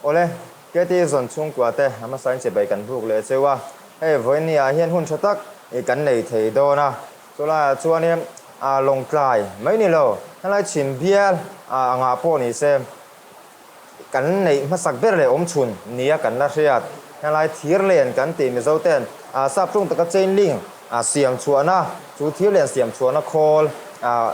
Awle, KT zawn chhungkua te a hmasa in chibai kan buk leh cheu a, hei vawiin ah hian hun tha tak kan nei thei dawn a, chulaiah chuanin Lawngtlai mai ni lo, helai chhim bial angah pawh ni se kan neih hmasak ber leh awm chhun nia kan la hriat. Helai thir len kan tih Mizo ten sap tung taka chain link siam chhuahna, chu thir len siam chhuahna khawl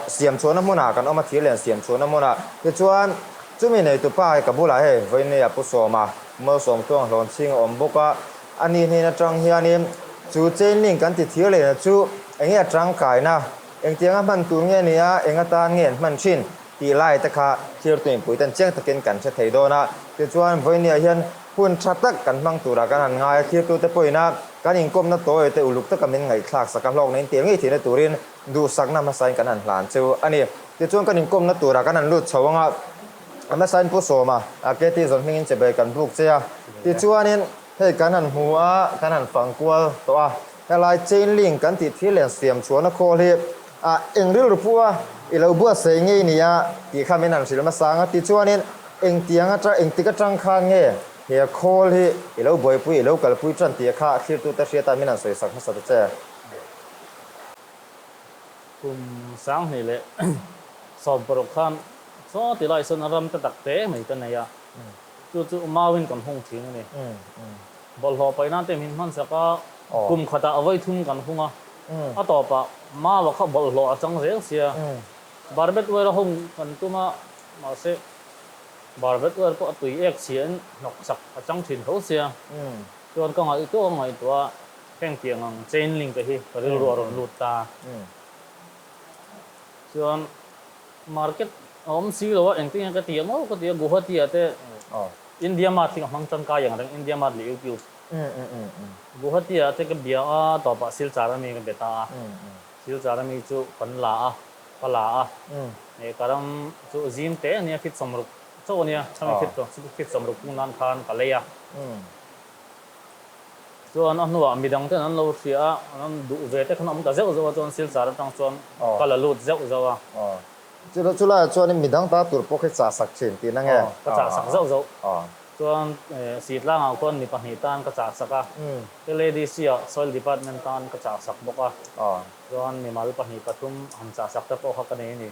siam chhuahna hmunah kan awm a, thir len siam chhuahna hmunah tichuan chumi neitupa ka bulah hei vawiin Pu Sawma Malsawm Tluang hlawn chhing a awm bawk a, a ni hnen atang hianin chu chain link kan ti thir lena chu enge a tangkaina, engtianga hman tur nge nia, eng atan nge an hman thin tih lai te kha thirtu mipui ten chiang takin kan hre thei dawn a. Tichuan vawinia hian hun tha tak kan hmang turah kan han ngai a, thirtute pawhin a kan inkawmna tawi te uluk taka min ngaihthlak sak a, hlawkna in tel ngei theihna turin duhsakna hmasain kan han hlan chu a ni. Tichuan kan inkawmna turah kan han lut chho ang a, a hmasain Pu Sawma, KT zawn hmingin chebei kan buk che a, tichuanin hei kan han hmu a, kan han fang kual tawh a, helai chain link kan tih thil len siam chhuahna khawl hi A eng rilru pu a, i lo buatsaih ngei nia tih kha min han hrilh hmasa ang a, tichuanin engtiang atang, engtik atang khan nge he khawl hi i lo buaipui, i lo kalpui tan tih kha thlirtute hriata min han sawisak hmasa ta che. Kum 2016 khan chaw ti lai sawn a ram te tak te mai ka nei a, chu chu mauin kan hung thin a ni. Bawlhhlawh paih nan te min hmansak a, kum khatah vawi thum kan hung a, A tawpah Mawa kha bawlhhlawh a chang zel sia. Barbet wire a hung kan tum a, mahse barbet wire pawh a tui ek chhiain hnawk chak a chang thin tho sia. Chuan ka ngaihtuah ka ngaihtuah a, heng tiang ang chain link te hi ka rilru a rawn lut ta. Chuan market a awm si lo a, engtin nge ka ti ang aw ka ti a, Guwahati ah te India Mart hi ka hmang tangkai ang reng, India Mart leh YouTube. Guwahati ah te ka bia a, tawpah Silchar ami ka be ta a. Silchar ami chu kan la a, ka la a. Hei ka ram chu zim te a nia, feet 60 chauh a nia, chhang i feet chu feet 60 kung nan khan ka lei a. Chuan a hnuah midang ten an lo hria a, an duh ve te khan a awm ta zeuh zeuh a, chuan Silchar atang chuan ka la lut zeuh zeuh a. Chulaiah chuanin midang ta tur pawh khi chah sak thin tihna nge? Aw, ka chah sak zeuh zeuh. Chuan Sitlangah khuan mi pahnih tan ka chah sak a, LADC ah Soil Department tan ka chah sak bawk a, chuan mimal pahnih pathum han chah sak te pawh kha ka nei a ni.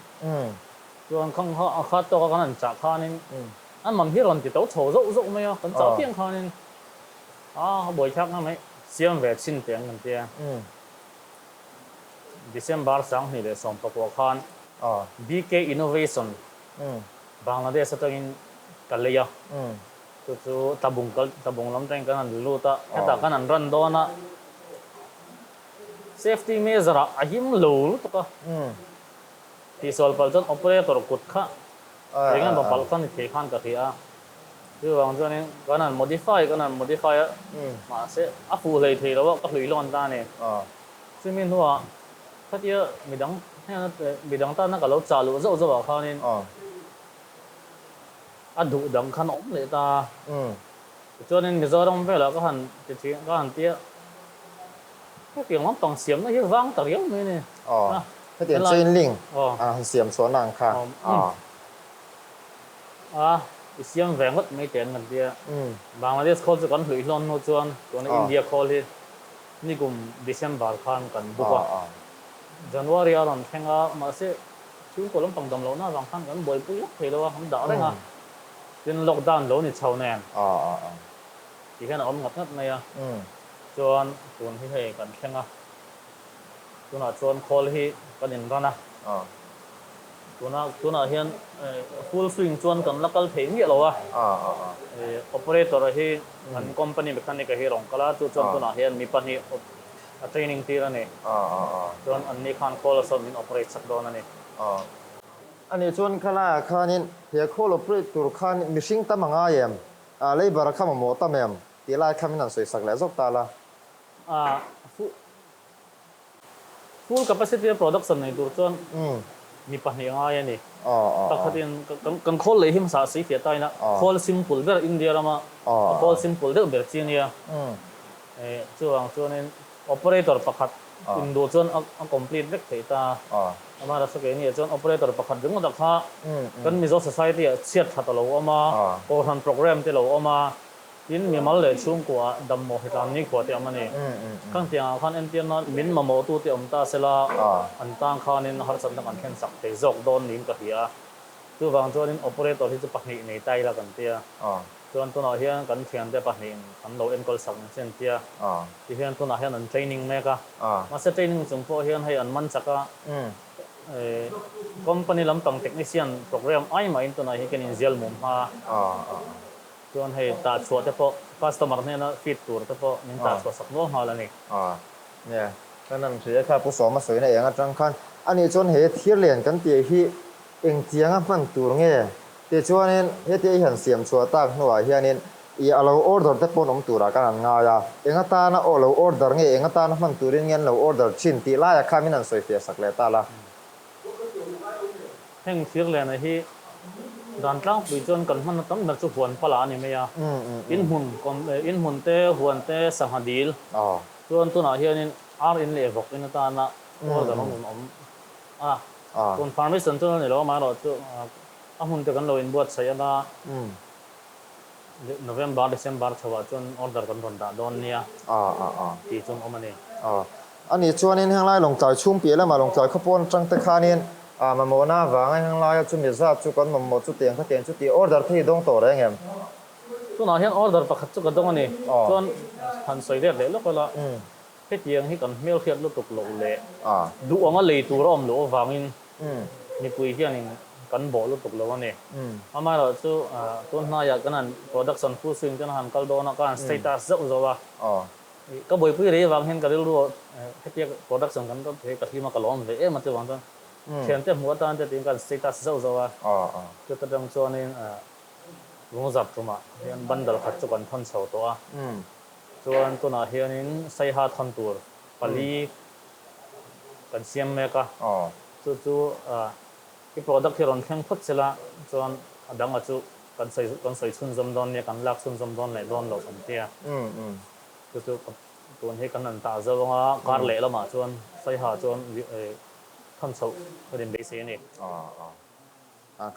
Chuan khang kha a khat tawka kan han chah khanin an man hi rawn ti to chho zauh zauh mai a, kan chah piang khanin a buaithlak na mai siam ve chhin teh ang kan tia. December 2019 khan BK Innovation Bangladesh atangin ka lei a, chu chu tlabung kal tlabung lam atangin kan han lut a, hetah khan an run dawn a, safety measure ah a him lo lutuk a, tihsual palh chuan operator kut kha eng emaw palh kha ni thei khan ka hria a, chuvang chuanin kan han modify kan han modify a, mahse a fuh hlei thei lo a, ka hlui lawn ta a ni. Chumi hnuah khatia midang hnena midang tana ka lo chah luh zauh zauh ah khanin a duh dang khan a awm leh ta a. Tichuanin Mizoram velah ka han ti thin ka han tia hetiang lampang siamna hi vang ta riau mai a ni. Aw, hetiang chain link a han siam chhuahna ang kha. A, i siam ve ngawt mai teh an kan tia. Bangladesh khawl chu kan hluih hlawn hnu chuan tuna India khawl hi Nikum December khan kan book a, January a rawn thleng a, mahse chhungkaw lampang dam lohna avang khan kan buaipui lawk thei lo a, kan dah reng a, tin lockdown lo ni chho nen ti hian a awm ngat ngat mai a, chuan tun hi hei kan thleng a, tunah chuan khawl hi kan inran a. Tuna tunah hian full swing chuan kan la kal thei miah lo a, operator hi an company mechanic a hi rawn kal a, chu chuan tunah hian mi pahnih a training tir a ni. Chuan an ni khan call a sawn min operate sak dawn a ni. Ani chuan khalaiah khanin he call operate tur khan mihring tam a ngai em? Labour a kha mamawh tam em? Tih lai kha min han sawi sak leh zawk ta la. Full capacity a production nei tur chuan mi pahnih a ngai a ni. Pakhatin kan khawl lei hi hmasa si fiah ta ina khawl simple ber India rama a khawl simple deuh ber chi ania. Chuvang chuanin operator pakhat. Induh chuan a complete vek theih ta. Amaherawhchu keini ah chuan operator pakhat ringawt ah kha kan Mizo society ah chhiat that a lo awm a, Kohhran program te lo awm a, tin mimal leh chhungkua ah dammawh hitlan nikhua te awm a ni. Khang tiang ah khan entir nan min mamawh tu te awm ta sela an tang khanin harsatna kan thlen sak thei zawk dawn niin ka hria a. Chuvang chuanin operator hi chu pahnih nei ta ila kan tia. Chuan tunah hian kan thiante pahnihin an lo enkawl sak ang che an tia. Tihian tunah hian an training mek a. Mahse training chung pawh hian hei an man chak a. Company lampang technician program ai mahin tunah hi kan inzial mum hma a. Chuan hei tah chhuah te pawh customer hnena feed tur te pawh min tah chhuah sak nual nghal a ni. Nia, kan han hria kha Pu Sawma sawina eng atang khan ani chuan he thir lian kan tih hi Engtianga hman tur nge? Tichuanin, hetia i han siam chhuah tak hnuah hianin i a lo order te paw'n awm turah kan han ngai a, eng atana aw lo order nge, eng atana hman turin nge an lo order thin tih laiah khan min han sawi fiah sak leh ta la. Heng thir lena hi dan tlangpui chuan kan hmanna tam ber chu huan pala a ni mai a, inhmun, inhmun te, huan te, sangha dil chuan tunah hianin ar in leh vawk in atana order an rawn awm a. Confirmation chu a ni lo, amaherawhchu a hmun te kan lo inbuatsaih anga November, December chhoah chuan order kan rawn dah dawn nia tih chu an awm a ni. A nih chuanin henglai Lawngtlai chhung piah lamah Lawngtlai khawpawn atang te khanin mamawhna avanga henglai a chumi zat chu kan mamawh chu tiang kha tiang chu tih order te hi dawng tawh reng em? Tunah hian order pakhat chu ka dawng a ni. Chuan han sawi let leh lawk ila. Hetiang hi kan hmelhriat lutuk loh leh duh anga lei tur a awm loh avangin mipui hianin kan bawh lutuk lo a ni. Amaherawhchu tun hnaiah kan han production full swing ten a han kal dawn a, ka han status zauh zauh a. Ka buaipui rei avang hian ka rilru hetia production kan rawt thei ka hlim a, ka lawm ve em a chuvang chuan thiante hmuh atan te tiin ka han status zauh zauh a. Chuta tang chuanin lungzap tumah hian bundle khat chu kan thawn chho tawh a. Chuan tunah hianin Saiha thawn tur pali kan siam mek a, chu chu i product hi rawn thleng phawt sela chuan a danga chu kan sawi kan sawi chhunzawm dawn nia, kan lak chhunzawm dawn leh dawn lo kan tia. Chu chu tun hi kan han tah zo anga kar leh lamah chuan Saiha chuan thawn chhoh kan inbeisei a ni.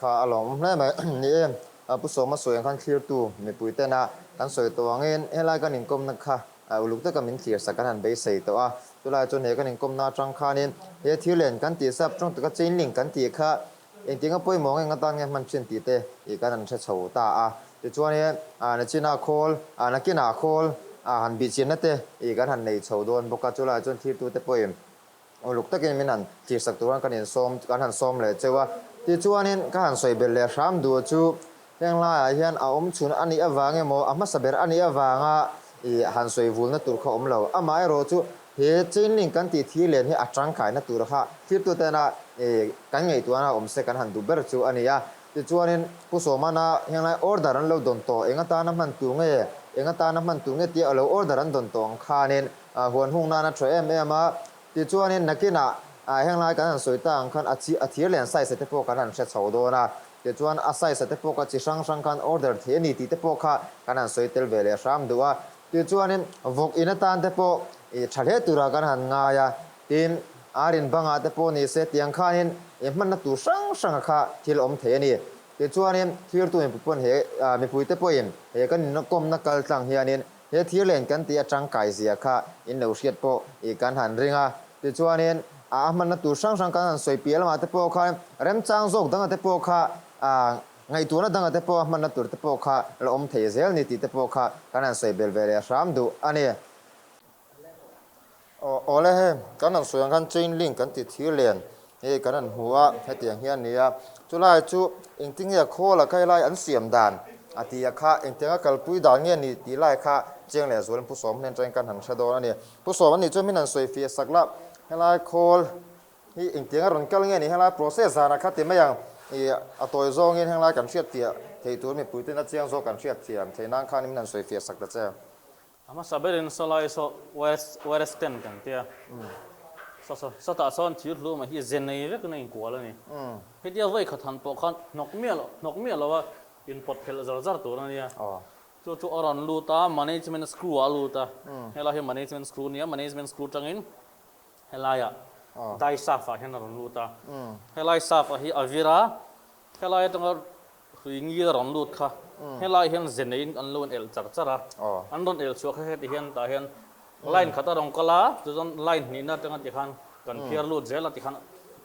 Kha a lawmawm hle mai. Ni e, Pu Sawma sawi ang khan thlirtu mipui tena kan sawi tawh angin helai kan inkawmna kha uluk taka min thlir sak kan han beisei tawh a. Chulai chuan he kan inkawmna atang khanin he thil len kan tih sap tawng taka chain link kan tih kha engtinga pawimawh nge atan nge hman thin tih te ih kan han hre chho ta a. Tichuan nachina khawl, nakina khawl han bihchianna te ih kan han nei chho dawn bawk a. Chulai chuan thlirtute pawhin Uluk takin min han thirsak turan kan insawm, kan han sawm leh cheu a. Tichuanin ka han sawi belh leh hram duh chu heng laiah hian a awm chhun a nih avang emaw, a hmasa ber a nih avanga ih han sawi vulna tur kha awm lo. Amaherawh chu he chain link kan tih thir len hi a tangkaina tur kha thirtutena ih kan ngaihtuahna awm se kan han duh ber chu a ni a. Tichuanin Pu Sawmana henglai order an lo dawn tawh, eng atana hman tur nge, eng atana hman tur nge tia a lo order an dawn tawh ang khanin Huan hung nan a tha em em a, tichuanin nakinah henglai kan han sawi ta ang khan a chi a thir lian size te pawh kan han hre chho dawn a, tichuan a size te pawh kha chi hrang hrang khan order thei a ni tih te pawh kha kan han sawi tel ve leh hram duh a, tichuanin vawk in atan te pawh ih tha hle turah kan han ngai a, tin ar in bangah te pawh ni se tiang khanin ih hmanna tur hrang hranga kha thil awm thei a ni. Tichuanin thirtu mipui pawn he mipuite pawhin he kan inkawmna kal tlang hianin He thir len kan tih atang kai zia kha in lo hriat pawh i kan han ring a. Tichuanin a hmanna tur hrang hrang kan han sawi piah lamah te pawh khan remchang zawk danga te pawh kha ngaihtuahna danga te pawh a hmanna tur te pawh kha la awm thei zel ni tih te pawh kha kan han sawi bel ve leh hram duh a ni. Aw awle he kan han sawi ang khan chain link kan tih thir len hei kan han hmu a hetiang hian a ni a chulai chu engtinge khawl a kha helai an siam dan a tih a kha engtianga kalpui dan nge ni tih lai kha chiang leh zualin Pu Sawm hnen atangin kan han hre dawn a ni. Pu Sawm a nih chuan min han sawi fiah sak la helai khawl hi engtianga rawn kal nge ni helai process zanah kha ti mai ang ih a tawi zawngin henglai kan hriat fiah thei tur mipui tena chiang zawk kan hriat thiam theih nan khan min han sawi fiah sak ta che. A hmasa berin sawlai saw wire stand kan tia, sawtah sawn thir hlum a hi ze nei vekin a inkual a ni. Hetia vawi khat han pawh khan hnawk miah lo, hnawk miah lo a inpawt phelh zar zar tur a nia. Chu chu a rawn lut a, management screw ah a lut a, helai hi management screw a nia, management screw tangin. Helaiah dai saf ah hian a rawn lut a, helai saf ah hi a vir a, helai atanga hrui ngil a rawn lut kha helai hian ze neiin an lo in elh char char a, an rawn elh chhuah kha heti hian tah hian line khat a rawn kal a, chuchuan line hnihna atanga tikhan kan phiar lut zel a tikhan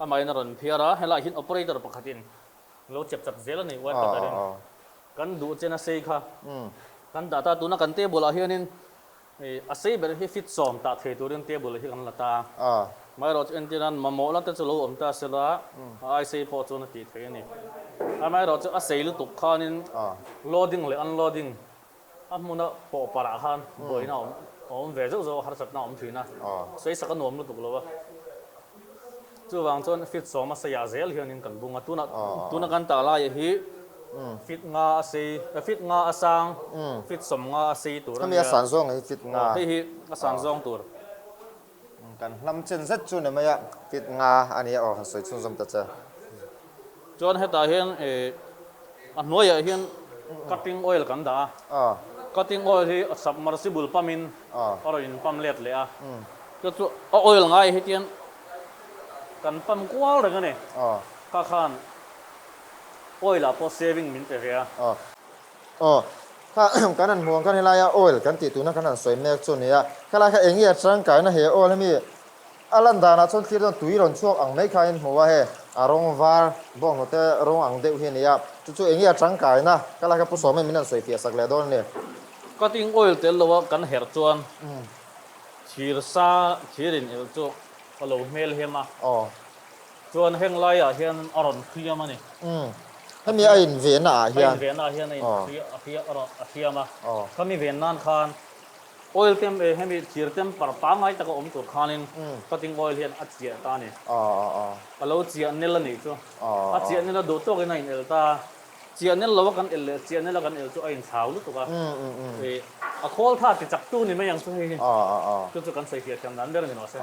amahin a rawn phiar a, helai hian operator pakhatin lo chep chak zel a ni wire cutter in kan duh chen a sei kha kan dah ta, tuna kan table ah hianin Hei a sei ber hi fit sawm tah thei turin table hi kan la ta. Amaherawhchu chu entir nan mamawh la te chu lo awm ta sela a ai sei pawh chuan a tih theih a ni. Amaherawhchu chu a sei lutuk khanin loading leh unloading a hmuna pawh parah khan buaina a awm ve zeuh zeuh a, harsatna a awm thin a, sawisak a nuam lutuk lo a. Chuvang chuan fit sawm a seiah zel hianin kan bung a, tuna tuna kan tah laiah hi fit nga a sei, fit nga a sang, fit sawm nga a sei tur a nia. Hemi a san zawng hi fit nga. Hei hi a san zawng tur. Kan hlam chen zet chu ni mai a, fit nga a nia aw, han sawi chhunzawm ta che. Chuan hetah hian a hnuaiah hian cutting oil kan dah a, cutting oil hi submersible pump in a rawn in pump let leh a, chu chu a oil ngai hi tian kan pump kual reng a ni, kha khan oil ah pawh saving min pe ve a. Aw, kha kan han hmuh ang khan helaia oil kan tih tuna kan han sawi mek chu a ni a, khalai kha eng nge a tangkaina he oil hemi A lan danah chuan thlir chuan tui rawn chhuak ang mai kha in hmu a, hei a rawng var bawnghnute rawng ang deuh hi a ni a, chu chu enge a tangkaina ka laka Pu Sawma min han sawi fiah sak leh dawn a ni. Cutting oil tel loa kan herh chuan thir sa thir in elh chu a lo hmel hem a, chuan heng laiah hian a rawn hriam a ni. Hemi a in venna ah hian. A in venna ah hian a in a hriam a, khami ven nan khan Oil tem e hemi thir temper pangngai taka awm tur khanin cutting oil hian a chiah ta a ni. A lo chiah nel a nih chu. A chiah nel a duh tawkin a in el ta a. Chiah nel lo a kan el leh chiah nel a kan el chu a inchhau lutuk a. A khawl tha ti chak tu ni mai ang chu hei hi. Chu chu kan sawi fiah thiam dan ber a ni rawh se.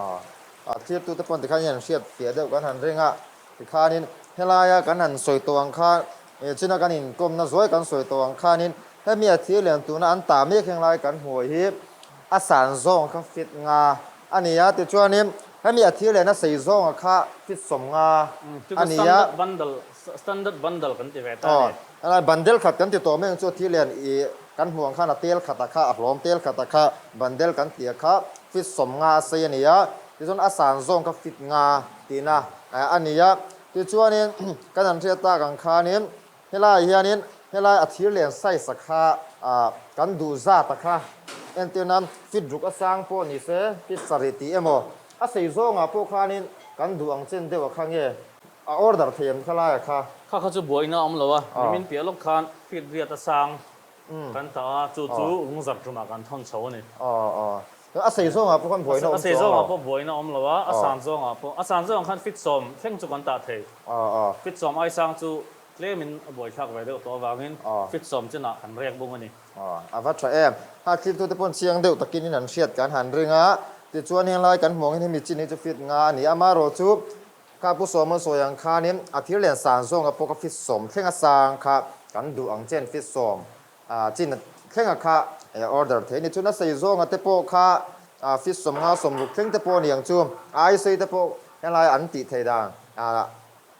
A thirtute pawn tikhan hian hriat fiah deuh kan han ring a. Tikhanin helaia kan han sawi tawh ang khan China kan inkawmna zuai kan sawi tawh ang khanin hemi a thir lian tuna an tah mek heng lai kan hmuh hi a san zawng kha fit nga a ni a, tichuanin hemi a thir lian a sei zawnga kha fit sawm nga a ni a. Standard bundle kan ti ve ta a ni. Aw, bundle khat kan ti tawh mai ang chu a thir lian i kan hmuh ang khan a tel khat a kha a hlawm tel khat a kha bundle kan ti a kha fit sawm nga a sei a ni a, tichuan a san zawng kha fit nga tihna a ni a. Tichuanin kan han hriat tak ang khanin helaiah hianin helai a thir lian size a kha kan duh zat a kha entir nan feet ruk a sang pawh ni se feet sarih tih emaw a sei zawngah pawh khanin kan duh ang chen deuh a kha nge a order thei em khalai a kha. Kha kha chu buaina a awm lo a, nimin piah lawk khan feet riat a sang Kan tah a, chu chu lungzar tumah kan thawn chho a ni. A sei zawngah pawh khan buaina awm chuang lo. A sei zawngah pawh buaina awm lo a, a san zawngah pawh. A san zawngah khan fit sawm thleng chu kan tah thei. Fit sawm ai sang chu tlemin a buaithlak ve deuh tawh avangin fit sawm chinah kan rek bung a ni. A va tha em. Ha thiltute pawn chiang deuh takin in an hriat kan han ring a, tichuan henglai kan hmuh angin hemi chin hi chu fit nga a ni. Amaherawhchu Kha Pu Sawma sawi ang khanin a thir lian san zawnga pawh ka fit sawm thleng a sang kha kan duh ang chen fit sawm chin thlenga kha order thei a ni. Chun a sei zawnga te pawh kha fit sawm nga sawm ruk thleng te pawh a ni ang chu. Ai sei te pawh helai an tih thei dan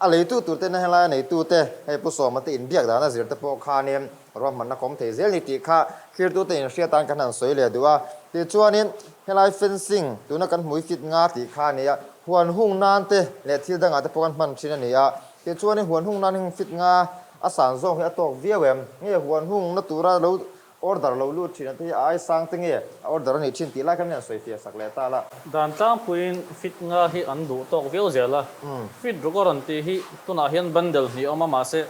a leitu tur tena helai a neitu te hei Pu Sawma te inbiak dan a zir te pawh khanin ruahmanna kawm thei zel ni tih kha thlirtu te inhriat tan kan han sawi leh duh a. Tichuanin helai fencing tuna kan hmui fit nga tih kha a ni a. Huan hung nan te leh thil dangah te pawh kan hman thin a ni a, tichuan i huan hung nan hi fit nga a san zawng hi a tawk viau em? Nge huan hung na tura lo order lo lut thin a te hi a ai sang te nge a order a nih thin tih lai khan hian sawi fiah sak leh ta la. Dan tlangpuiin fit nga hi an duh tawk viau zel a, fit ruk a rawn tih hi tunah hian bundle hnih a awm a, mahse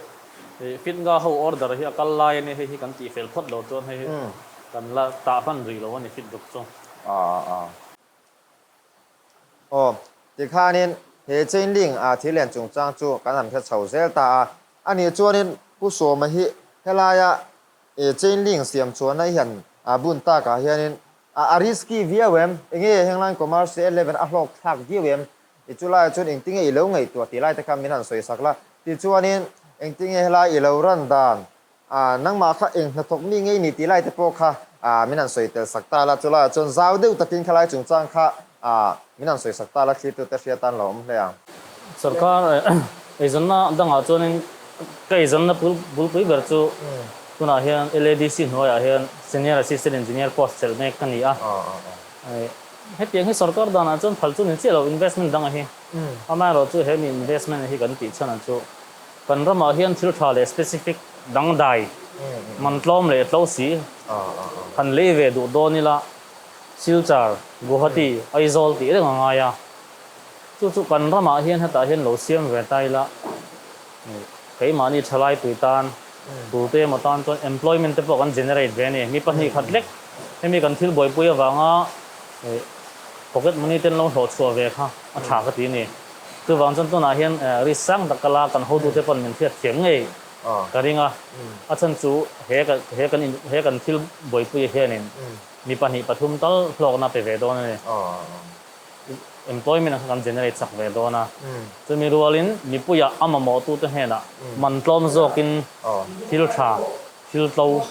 fit nga ho order hi a kal lai a nia, hei hi kan tih fel phawt lo chuan hei hi kan la tah hman rih lo a ni fit ruk chu. Aw, tikhanin he chain link ah thil lian chungchang chu kan han hre chho zel ta a. Anih chuanin Pu Sawma hi helaia he chain link siam chhuahna hi han bun takah hianin a risky viau em? Enge henglain commercial 11 a hlawk thlak viau em? I chulaiah chuan engtinge i lo ngaihtuah tih lai te kha min han sawi sak la. Tichuanin engtinge helai i lo ran dan A, nangmah kha eng hnathawk mi ngei ni tih lai te pawh kha a, min han sawi tel sak ta la, chulaiah chuan zau deuh takin khalai chungchang kha Min han sawisak ta la thlirtute hriat tan lo awm hle ang. Sorkar eizawnna dangah chuanin ka eizawnna bulpui ber chu tunah hian LADC hnuaiah hian Senior Assistant Engineer post chelh mek ka ni a. Hetiang hi sorkar danah chuan phal chu ni chiah lo investment danga hi. Amaherawhchu he mi investment hi kan tih chhan chu kan ramah hian thil tha leh specific dangdai man tlawm leh tlo si han lei ve duh dawn ila Silchar, Guwahati, Aizawl tih reng a ngai a. Chu chu kan ramah hian hetah hian lo siam ve ta ila, keimahni thalaipui tan, tute emaw tan chuan employment te pawh kan generate ve a ni. Mi pahnih khat lek hemi kan thil buaipui avanga pocket money ten lo hlawh chhuah ve kha a tha ka ti a ni. Chuvang chuan tunah hian risk sang tak kala kan hotute pawn min hriat thiam ngei ka ring a. A chhan chu he kan he kan thil buaipuia hianin Mi pahnih pathum tal hlawkna pe ve dawn a ni. Employment kha kan generate chak ve dawn a. Chumi rualin mipuiah a mamawhtute hnenah man tlawm zawkin thil tha, thil tlo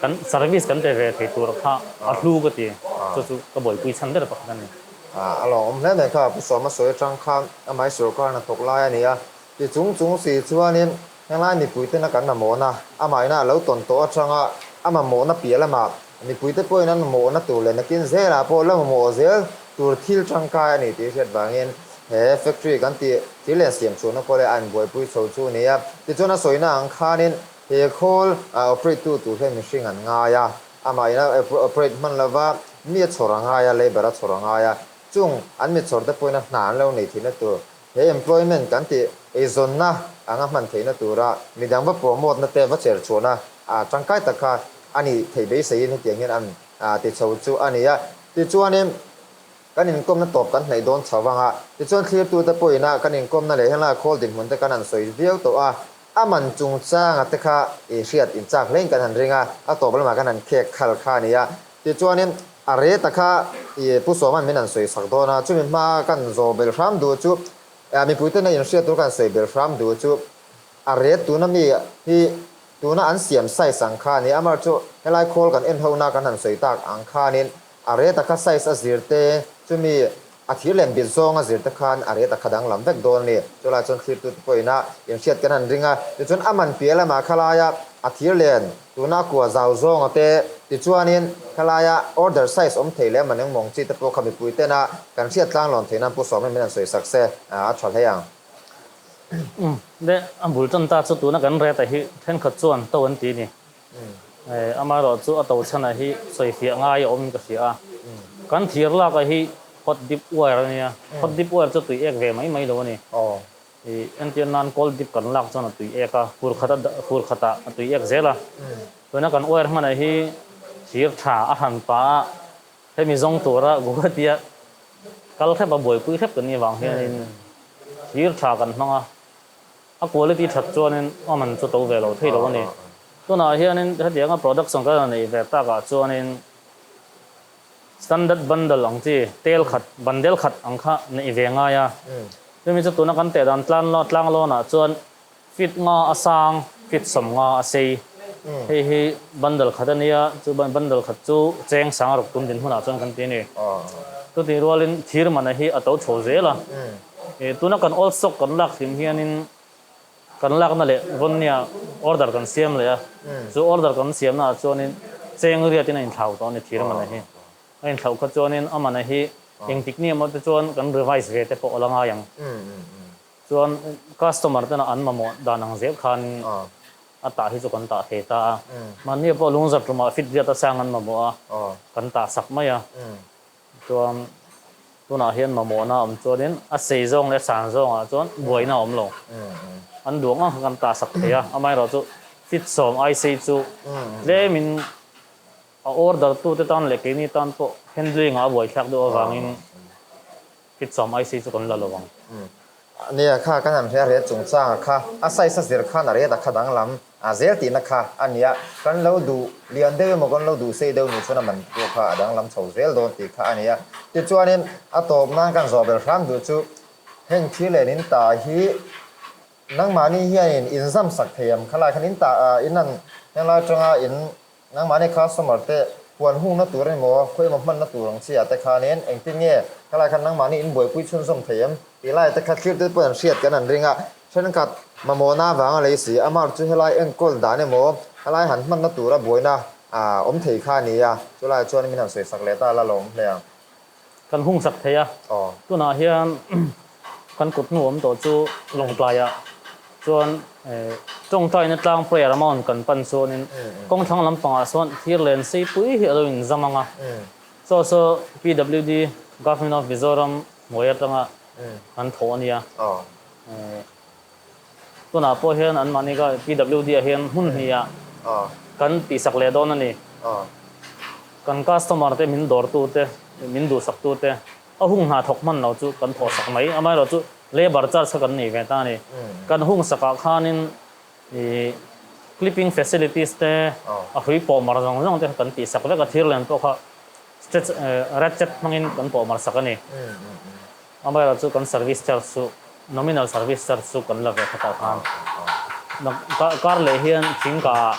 kan service kan pe ve thei tur kha a hlu ka ti. Chu chu ka buaipui chhan ber pakhat a ni. A lawmawm hle mai kha Pu Sawma sawi atang khan amah hi sorkar hnathawk lai a ni a. Ti chung chung si chuanin Henglai mipuitena kan mamawhna, amahina a lo tawn tawh atanga a mamawhna piah lamah mipuite pawhin an mamawhna tur leh nakin zelah pawh la mamawh zel tur thil tangkai a ni tih hriat vangin he factory kan tih thil leh siam chhuahna kawleh a inbuaipui chho chu a ni a. Tichuan a sawina ang khanin he khawl operate tu tur hian mihring an ngai a, amahina operate hman lova mi a chhawr a ngai a, labour a chhawr a ngai a, chung an mi chhawr te pawhin a hna an lo nei theihna tur He employment kan tih eizawnna anga hman theihna tura midang va promote na te va cher chhuahna tangkai tak kha a nih theih beiseiin hetiang hian an ti chho chu a ni a. Tichuanin kan inkawmna tawp kan hnaih dawn chho vang a, tichuan thlirtute pawhin a kan inkawmna leh henglai khawl dinhmun te kan han sawi viau tawh a, a man chungchanga te kha i hriat inchak hlein kan han ring a, a tawp lamah kan han khek khal kha a ni a. Tichuanin a reta kha i Pu Sawman min han sawi sak dawn a, chumi hma kan zawh belh hram duh chu, mipuitena inhriat tur kan sawi belh hram duh chu a ret tuna mi hi tuna an siam size ang kha a ni. Amar chu helai khawl kan en hona kan han sawi tak ang khanin a reta kha size a zir te, chumi a thir len bit zawng a zir te khan a reta kha danglam vek dawn a ni. Chulai chuan thlirtute pawhin a inhriat kan han ring a, tichuan a man piah lamah khalaia a thir len Tuna kua zau zawnga te tichuanin khalaia order size awm thei leh man engmawng chi te pawh kha mipui tena kan hriat tlang lawn theih nan Pu Sawmin min han sawi sak se a tha hle ang. Umm le a bul tan ta chu tuna kan rate hi thenkhat chuan to an ti ni. Amaherawh chu a to chhanah hi sawifiah ngai a awm in ka hria a. Kan thir lak ah hi hot dip wire a nia, hot dip wire chu tui ek ve mai mai lo a ni. I entir nan cold dip kan lak chuan a tui ek a, fur khat a fur khatah a tui ek zel a. Tuna kan wire hmanah hi thir tha a han pah a, hemi zawng tura Guwahati-a kal hrep a buaipui hrep kan nih avang hianin thir tha kan hmang a, a quality that chuanin a man chu to ve lo thei lo a ni. Tunah hianin hetianga production kan han neih ve takah chuanin Standard bundle ang chi, tel khat, bundle khat ang kha neih ve ngai a. Chumi chu tuna kan teh dan tlan tlang lawnah chuan feet nga a sang, feet 50 a sei. Hei hi bundle khat a nia, chu bundle khat chu cheng sang ruk tum din hunah chuan kan ti a ni. Chutih rualin thir mana hi a to chho zel a. Tuna kan old stock kan lak hlim hianin Kan lakna leh vawnnia order kan siam leh a, chu order kan siamnaah chuanin cheng riatin a inthlau tawh a ni thir mana hi. A inthlauh kha chuanin a mana hi engtik ni emaw te chuan kan revise ve te pawh a la ngai ang. Chuan customer tena an mamawh dan ang zel khanin a tah hi chu kan tah thei ta a. Mahni pawh lungzat tumah fit riat a sang an mamawh a, kan tah sak mai a. Chuan tunah hian mamawhna a awm chuanin a sei zawng leh a san zawngah chuan buaina a awm lo. An duang ang kha kan ta sak thei a, amaherawh chu fit 10 ai sei chu tlemin a order tute tan leh keini tan pawh handling ah a buaithlak deuh avangin fit 10 ai sei chu kan la lo ang. Nia kha kan han hria ret chungchanga kha a size a zir khan a ret a kha danglam a zel tihna kha a nia. Kan lo duh lian deuh emaw kan lo duh sei deuh nih chuan a man pawh kha a danglam chho zel dawn tih kha a nia. Tichuanin a tawp nan kan zawh ber hram duh chu heng thil leh in ta hi nangmahni hianin inzam sak thei ang khalai khan in ta in an henglai atanga in nangmahni customer te. Huan hungna tur emaw, khawi emaw hmanna tur ang chiah te khanin engtin nge khalai khan nangmahni in buaipui chhunzawm thei em tih lai te kha thlir te pawh an hriat kan an ring a. Thenkhat mamawhna avanga lei si a mark chu helai enkawl dan emaw, helai han hmanna tura buaina awm thei kha a ni a, chulaiah chuan min han sawisak leh ta la lawm hle ang. Kan hungsak thei a, tunah hian kan kut hnu awm tawh chu Lawngtlaiah chuan tawngtaina tlang prayer amount kan pan chuanin kawngthlang lampangah sawn thir len seipui hi a lo inzam ang a, chaw chu PWD Government of Mizoram hnuai atanga kan thawh a nia. Tunah pawh hian anmahni kha PWD ah hian hmun hnihah kan tihsak leh dawn a ni. Kan customer te, min dawrtu te, min duhsak tu te a hung hna thawk hman lo chu kan thawhsak mai. Amaherawh chu labour charge kha kan nei ve ta a ni. Kan hung sakah khanin ih clipping facilities te, a hrui pawh mar zawng zawng te kha kan tihsak vek a, thir len pawh kha stretch ratchet hmangin kan pawh mar sak a ni. Amaherawh chu kan service charge chu nominal service charge chu kan la ve khatah khan kar leh hian thingkah ah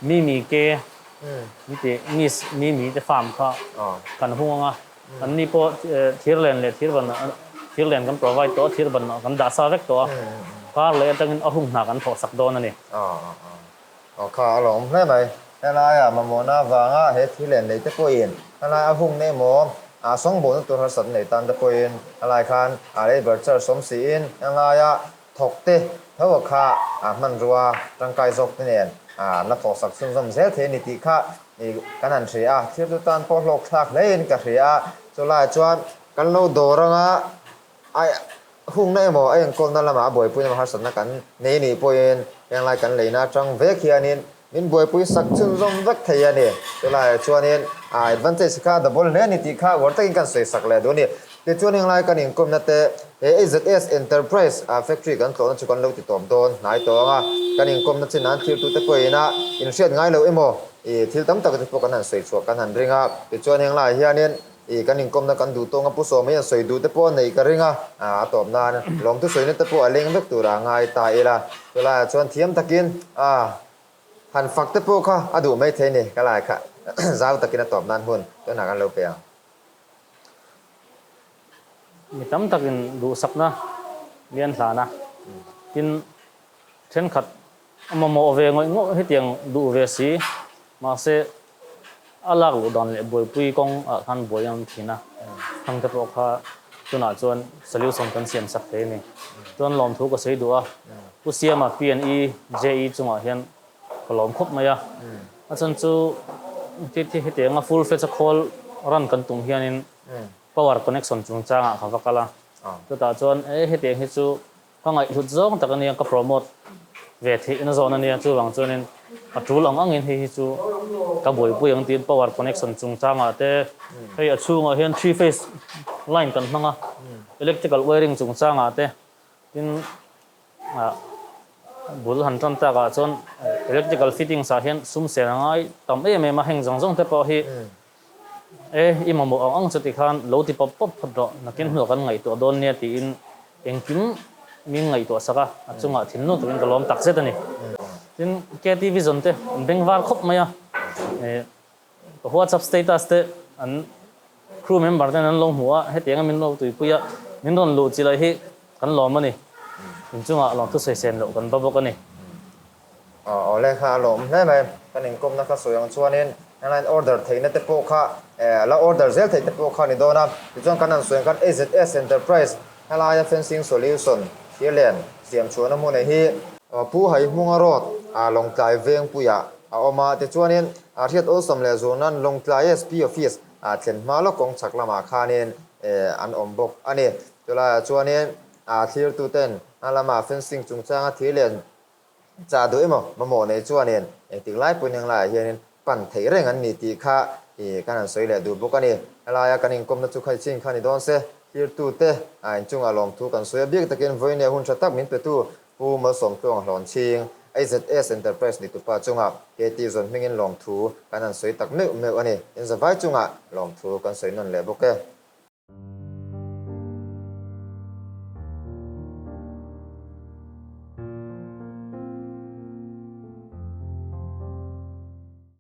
Mimi ke min ti Miss Mimi te farm kha kan hung ang a, an ni pawh thir len leh thir ban thir len kan provide tawh a, thir ban kan dah sa vek tawh a, kar leh atangin a hung hna kan thawh sak dawn a ni. Aw kha a lawm hle mai. Helaia mamawhna avanga he thil len nei te pawhin helai a hungna emaw a sawngbawlna tur harsat nei tan te pawhin helai khan a labour charge awm siin helaia thawk te tho a kha a hmanrua tangkai zawk te nen an la thawhsak chhunzawm zel thei a ni tih kha kan han hria a, thil chu tan pawh hlawk thlak hlein ka hria a, chulaiah chuan kan lo dawr anga A hungna emaw a enkawlna lamah a buaipui emaw harsatna kan nei nih pawhin henglai kan leina atang vek hianin min buaipui sak chhunzawm vek thei a ni. Chulaiah chuanin a advantage kha double hle a ni tih kha uar takin kan sawi sak leh duh a ni. Tichuan henglai kan inkawmna te he AZS Enterprise factory kan tlawhna chu kan lo ti tawp dawn hnai tawh ang a, kan inkawmna chin an thirtute pawhin a inhriat ngai lo emaw i thil tam tak te pawh kan han sawi chhuah kan han ring a. Tichuan henglaiah hianin Ih, kan inkawmna kan duh tawng a Pu Sawma hian sawi duh te pawh a neih ka ring a, a tawp nan lawmthu sawina te pawh a leng vek tur a ngai ta ila. Chulaiah chuan thiam takin a han fak te pawh kha a duh mai thei ni, ka lai kha zau takin a tawp nan hun tunah kan lo pe ang. Mi tam takin duhsakna lian hlan a, tin thenkhat A mamawh ve ngawih ngawih hetiang duh ve si, mahse a lak luh dan leh buaipui kawng ah khan buai an awm thin a, thang te pawh kha tunah chuan solution kan siam sak thei a ni. Chuan lawmthu ka sawi duh a, Pu Siama P&E JE chungah hian ka lawm khawp mai a, a chhan chu hetianga full fledged a khawl run kan tum hianin power connection chungchangah ka va kal a, chutah chuan e hetiang hi chu Ka ngaihhlut zawng tak a nia, ka promote ve theihna zawn a nia, chuvang chuanin a tul ang angin hei hi chu ka buaipui ang tiin power connection chungchangah te, hei a chhungah hian three phase line kan hmang a, electrical wiring chungchangah te, tin ah bul han tan takah chuan electrical fittings ah hian sum sen a ngai tam em em a, heng zawng zawng te pawh hi E, i mamawh ang ang chu tikhan lo ti pawp pawp phawt rawh, nakin hnuah kan ngaihtuah dawn nia tiin engkim min ngaihtuah sak a, a chungah thinlung takin ka lawm takzet a ni. Tin, KT Vision te an beng var khawp mai a, e, ka WhatsApp status te an crew member ten an lo hmu a, hetianga min lo tuipui a, min rawn luh chi lai hi kan lawm a ni. Inchungah lawmthu sawi sen loh kan va bawk a ni. Aw le kha a lawm hle mai. Kan inkawmna kha sawi ang chuanin henglain order theihna te pawh kha la order zel theih te pawh kha a ni dawn a. Tichuan kan han sawi ang khan AZS Enterprise helaia fencing solution thir len siam chhuahna hmunah hi Pu Haihmunga Road Lawngtlai Vengpuiah a awm a. Tichuanin hriat awlsam leh zuar nan Lawngtlai SP Office thlen hma lawk kawng chhak lamah khanin an awm bawk a ni. Chulaiah chuanin thlirtuten a lama fencing chungchanga thir len Chah duh emaw mamawh nei chuanin engtik lai pawhin heng laiah hianin pan theih reng an ni tih kha ih kan han sawi leh duh bawk a ni. Helaia kan inkawmna chu kha i chin kha ni dawn se, tirtute a inchungah lawmthu kan sawi a, bik takin vawinia hun tha tak min petu Pu Malsawmtluang Hlawnchhing, AZS Enterprise nitupa chungah KT zawn hmingin lawmthu kan han sawi tak meuh meuh a ni. Inzavai chungah lawmthu kan sawi nawn leh bawk e.